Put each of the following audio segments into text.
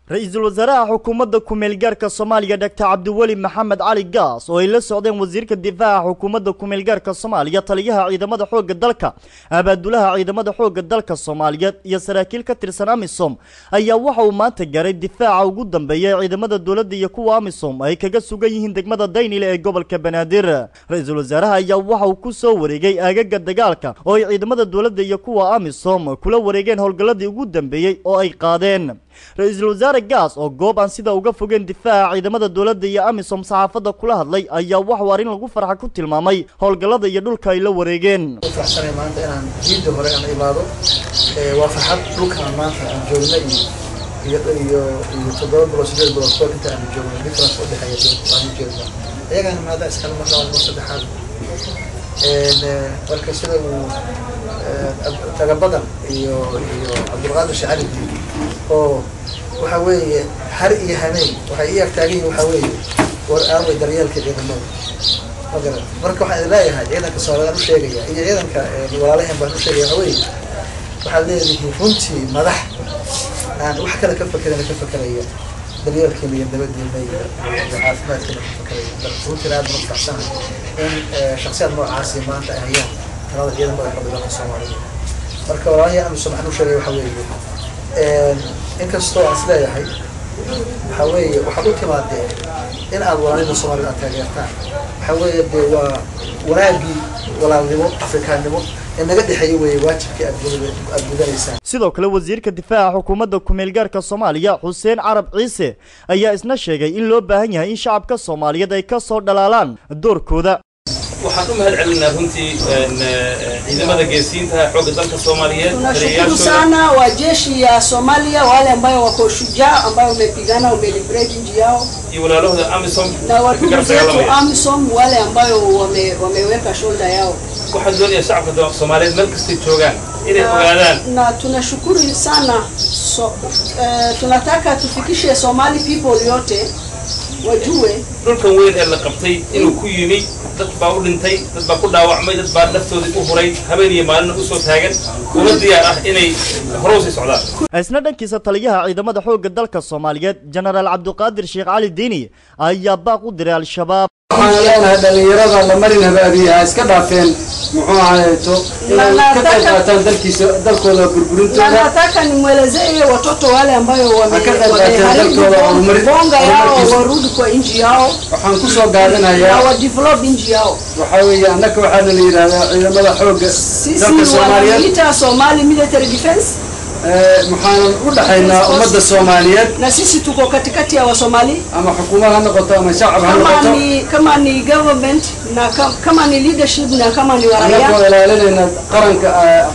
Ra-iisul wasaaraha xukuumadda ku-meelgaarka Soomaaliya Dr. Cabdiweli Maxamed Cali Gaas oo ay la socdeen wasiirka difaaca xukuumadda ku-meelgaarka Soomaaliya, taliyaha ciidamada xoogga dalka, abaadulaha ciidamada xoogga dalka Soomaaliyeed iyo saraakiil ka tirsan AMISOM ayaa waxa uu maanta gaaray difaaca ugu dambeeya ee ciidamada dowladda iyo kuwa AMISOM ay kaga sugan yihiin degmada Daynile ee gobolka Banaadir. Ra-iisul wasaaraha ayaa waxa uu ku soo wareegay aagaga dagaalka oo ay ciidamada dowladda iyo kuwa AMISOM kula wareegeen howlgalladii ugu dambeeyey oo ay qaadeen. Ra-iisul wasaare Gaas oo goob aan sida uga fogeen difaaca ciidamada dowladda iyo AMISOM saxaafadda kula hadlay ayaa waxuu arrin lagu farxa ku tilmaamay howlgallada iyo dhulka ay la wareegeen. Faraxsanay maanta inaan jiida hore aan imaado. Waa farxad dhulkan maanta aan joogna iyo 7 bilood, 8 bilood kahor inta aan joogno difference u dhexeeya waan u jeednaa. Iyagana maada iskale mar labaad, mar saddexaad. Marka sida uu Tagabadan iyo Cabdulqaadir Shacali oo waxa weeye har iyo hameen waxay ii agtaagan yihiin, waxa weeye war aaway daryeelka ciidamada, ma garan. Marka waxaan idin leeyahay ciidanka Soomaaliyeed u sheegaya iyo ciidanka walaalaheen baan u sheegaya, waxa weeye waxaad leedihiin runtii madax aan wax kale ka fakerina, ka fakeraya daryeelkiina iyo nabadiina iyo caafimaadkiina ka fakeraya. Runtiina aad baan faraxsanahay in shaksiyaad noocaasi maanta ay hayaan talada ciidamada xoogga dalka Soomaaliyeed. Marka walaalahii AMISOM waxaan u sheegaya waxa weeye, inkastoo aan is leeyahay waxa weeye waxaad u timaadeen in aad walaalida Soomaalida aad taageertaan, waxa weeye dee waa wanaagii walaalnimo Afrikaannimo ee naga dhexeeya weeye waajibkii aad gudanaysaan. Sidoo kale wasiirka difaaca xukuumadda ku-meelgaarka Soomaaliya Xuseen Carab Ciise ayaa isna sheegay in loo baahan yahay in shacabka Soomaaliyeed ay ka soo dhalaalaan doorkooda. Waxaan u mahad celinaa runtii ciidamada geesiinta xoogga dalka Soomaaliyeed. Tunashukuru sana wa jeshi ya Somalia, wale ambayo wako shujaa, ambayo wamepigana, wameliberate nchi yao iyo walaalahooda AMISOM na wadugu zetu AMISOM, wale ambayo wameweka shoulder yao. Waxaan doonayaa shacabka Soomaaliyeed meel kastay joogaan inay ogaadaan na tunashukuru sana so, tunataka tufikishe Somali people yote wajue dhulkan weyn ee la qabtay inuu ku yimi dad baa u dhintay, dad baa ku dhaawacmay, dad baa naftoodii u huray, habeen iyo maalina usoo taagan una diyaar ah inay hore usii socdaan. Isna dhankiisa taliyaha ciidamada xoogga dalka Soomaaliyeed Jenaraal Cabdiqaadir Sheekh Cali Diini ayaa baaq u diray Al-Shabaab. Waxaan leenahay dhalinyarada la marin habaabiye ha iska dhaafeen muxuu ahayto inay ka qayb qaataan dalkiisa dalkooda burburintooda. Na nataka nimwelezee watoto wale ambayo wameharibu bonga yao warudi kwa nchi yao. Waxaan kusoo gaadanayaa na wa develop nchi yao. Waxaa weeye annaka waxaana la yidhahdaa ciidamada xoogga dalka Sisi Soomaaliyeed wananiita Somali Military Defense, waxaanan u dhexaynaa ummadda Soomaaliyeed na sisi tuko katikati ya Wasomali, ama xukuumad ha noqoto ama shacab ha kama noqoto, ni government na kama ni leadership na kama ni annagoo waraia ilaalinayna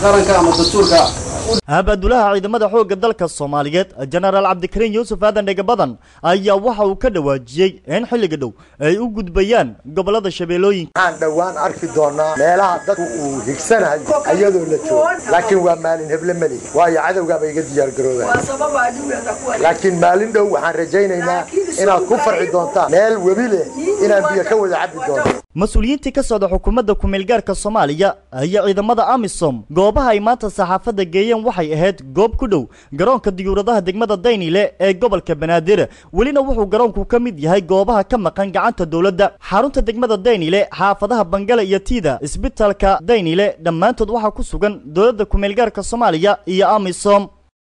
qaranka ama dastuurka. Abaadulaha ciidamada xoogga dalka Soomaaliyeed Jenaraal Cabdikariin Yuusuf Aadan Dhegabadan ayaa waxa uu ka dhawaajiyey in xilliga dhow ay u gudbayaan gobolada Shabeellooyinka. Waxaan dhowaan arki doonaa meelaha dadku uu higsanayo iyadoo la joogo, laakiin waa maalin heble melihi, waayo cadowgaaba iga diyaar garoobaya, laakiin maalin dhow waxaan rajaynaynaa inaad ku farxi doontaan meel webi leh inaan biyo ka wada cabbi doonto. Mas-uuliyiintii ka socda xukuumadda ku-meelgaarka Soomaaliya iyo ciidamada AMISOM goobaha ay maanta saxaafadda geeyeen waxay ahayd goob ku dhow garoonka diyuuradaha degmada Daynile ee gobolka Banaadir. Welina wuxuu garoonku ka mid yahay goobaha ka maqan gacanta dowladda. Xarunta degmada Daynile, xaafadaha Bangale iyo Tiida, isbitaalka Daynile, dhammaantood waxaa ku sugan dowladda ku-meelgaarka Soomaaliya iyo AMISOM.